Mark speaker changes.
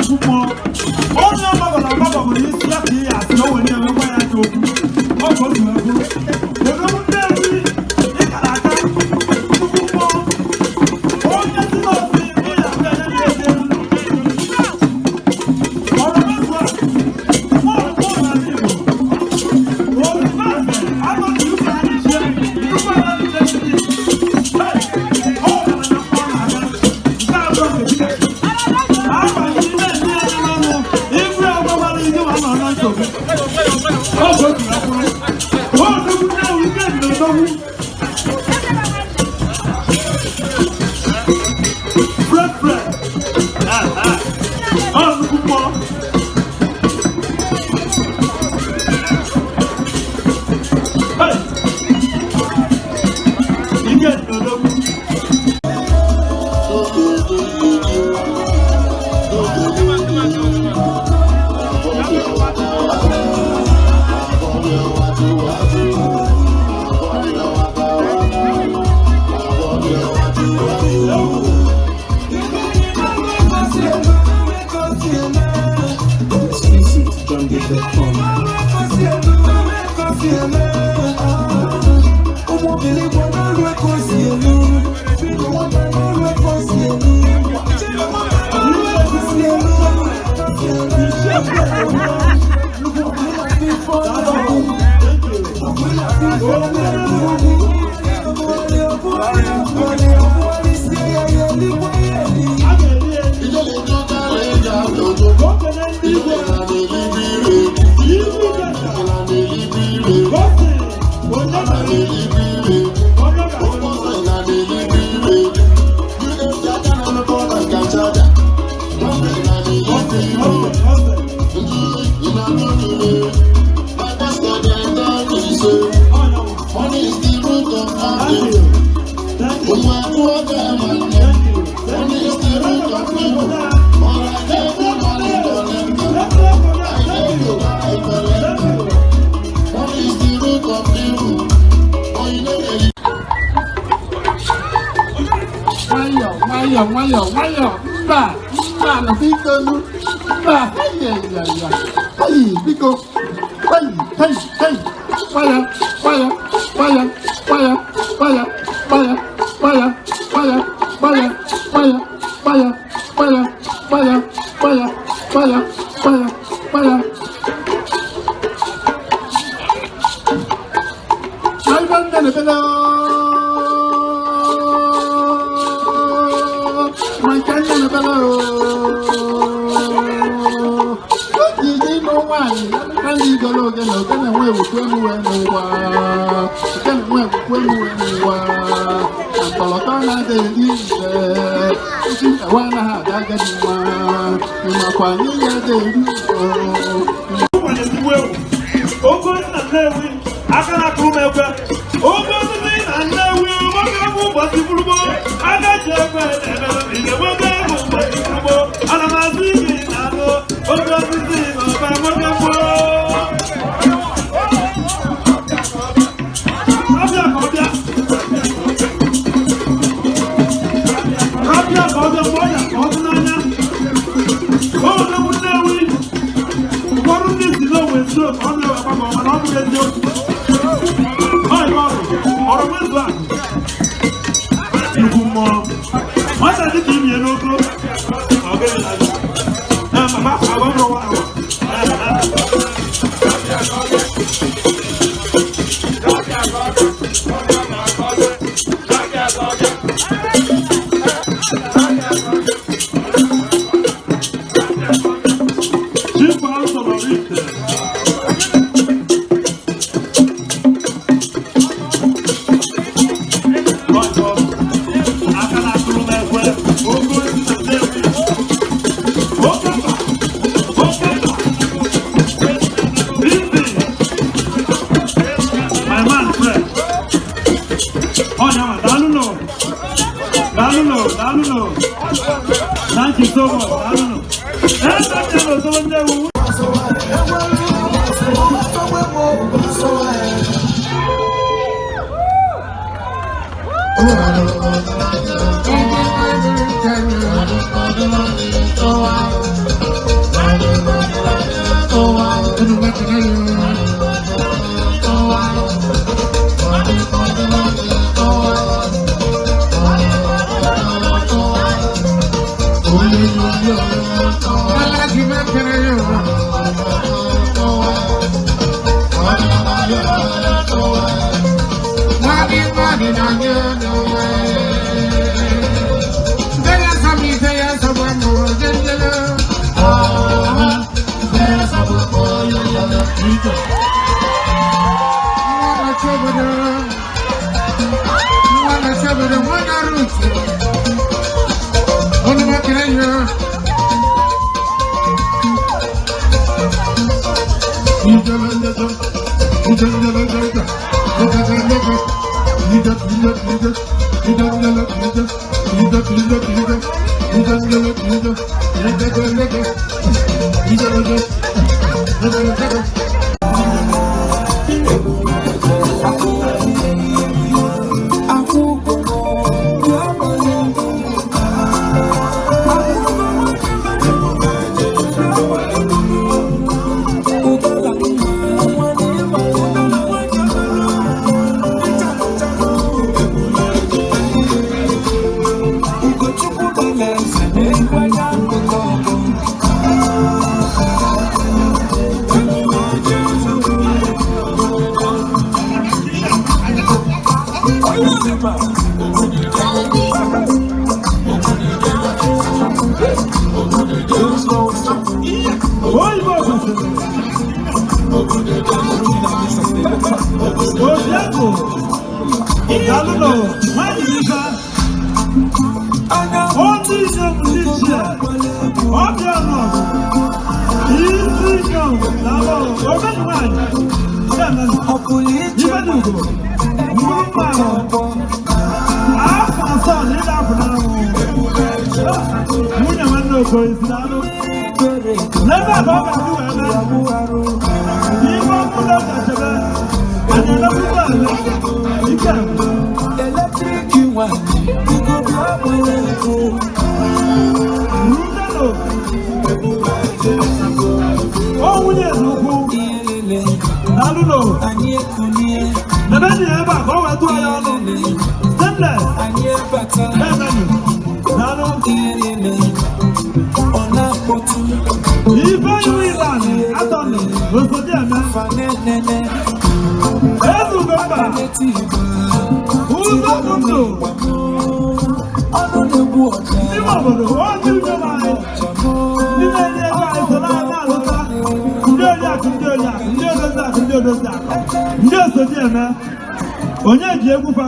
Speaker 1: Mmụọ onye ọgbakọrọ ọgbakọ bụ n'isi ya ka ihe asị o were enwekwa ya aka okwu ọ ka o si wee bụrụ odogwu Nnewi ịkara aka nnukwu mmụọ onye si n'osi ihe abịa ya na-eje ọrụ mezu a mmụọ mmụọ n'ala Igbo ozugbo agọzi uche anyị chie nnukwu ala ndị ndị ọ gara na mmụọ na-aga nke abụọ nke dike agbanyeghị ime ndị anya n'ọnụ igwe ọgbawara ihe ma nọ na nsogbu ọ bụ otu akwụrụ odogwu Nnewi ike dị n'odogwu Fred Fred ọ nnukwu mmụọ. Hey! Ike dị n'odogwu.
Speaker 2: Exclusive to JohnDave.com.
Speaker 1: A ga-eri eri ka o kene ndị igwe igwe Uganda gosi onye mere onye ga-abụ ose ose ọnya. Thank you. Thank you. Thank you. Thank you. Thank you. Thank you.
Speaker 3: Nwayọ nwayọ nwayọ nwayọ, mba mba na biko nu, mba, ya ya ya, hei, biko, hei hei hei, nwayọ nwayọ nwayọ nwayọ nwayọ nwayọ nwayọ nwayọ nwayọ nwayọ nwayọ nwayọ nwayọ nwayọ nwayọ nwayọ nwayọ. Ibe nne na-ebele ma nke nne na-ebele ojiji ịnụ nwaanyị na ndị igolo ogene ogene nwe ewukwu emu wee n'ụwa ogene nwe ewukwu emu wee n'ụwa na mkpọlọtọ na-ada eri nze isi nkewa anaghị ada agadi nwa ịmakwa anyị ga-ada eri
Speaker 1: Ụkwa na-etigbu ewu. Oke osisi na Nnewi, aka na-akụrụ m ekwe. Oke osisi na Nnewi, nwoke egwu ụbọchị gburugburu. Aka ji ekwe na-emerụ m ihe nwoke egwu ụbọchị gburugburu. Ana m asị gị na anụ oke osisi na ọba nwoke gboo. Abịa ka ọ bịa. Abịa ka ọ bịa mgbe ọ ya ka ọ dị n'anya. Odogwu Nnewi. Ụfọdụ ndị si n'onwe stroke ọ na-ewe agbakọ mana ọ bụghị eziokwu. Ọ ihe ọ bụ ọrụ mmezu akụ nnukwu mmụọ nwata dịka imie n'oko ọ gịnị na-azụ na mama agwa mụrụ nwa ahụ. Chief House of Arite. Aka na-atụrụ m ekwe, ogo esi na Nnewi. Oke mba, oke mba. Easy. My man, Fred. Ọnya ma, daalụ nụ. Daalụ nụ, daalụ nụ. Thank you so much, daalụ nụ. Ee, ndị na-otolo Nnewi.
Speaker 3: Ọlụmekene ya. Alaji mekene ya. Madi madi na nye n'onwe. Zeya sami zeya sabu mo zendele. Mwana chobodo. Mwana chobodo mwana rusi. Ọlụmekene ya.
Speaker 1: Oyibo kwesịrị. Obiakụ. Daalụ nụ. Nwaanyị Isa. Otu inyom ndị ichie. Ọbịa nọ. Isi inyom daalụ. Omenu nwaanyị. Ndeemenụ. Ibenugo. Mkpụrụ mmanụ. Afọ asaa na ịda apụ n'anwụ. Nwunye nwanne Okoye si daalụ. N'ebe a ka ọ ga-adị wee mee. N'ime ọkụ na-eche chebe, anyị emekwukwa eme. Ike gwụ. Rutenu. O nwunye eze ukwu. Daalụ nụ. Debe enyi ya ebe a ka ọ wee tụọ ya ọnụ. Stainless. Amen. Daalụ. Ife iwu Iran, Atọmị, Osodieme. Eze Ugomba. Ụzọ bụ ndụ. N'ime obodo, onye unyom anyị. Ndị na-enye ego anyị so na-alụta. Ndị oriakụ, ndị oriakụ, ndị odozi akụ, ndị odozi akụ. Ndị osodieme. Onye ji egwu fa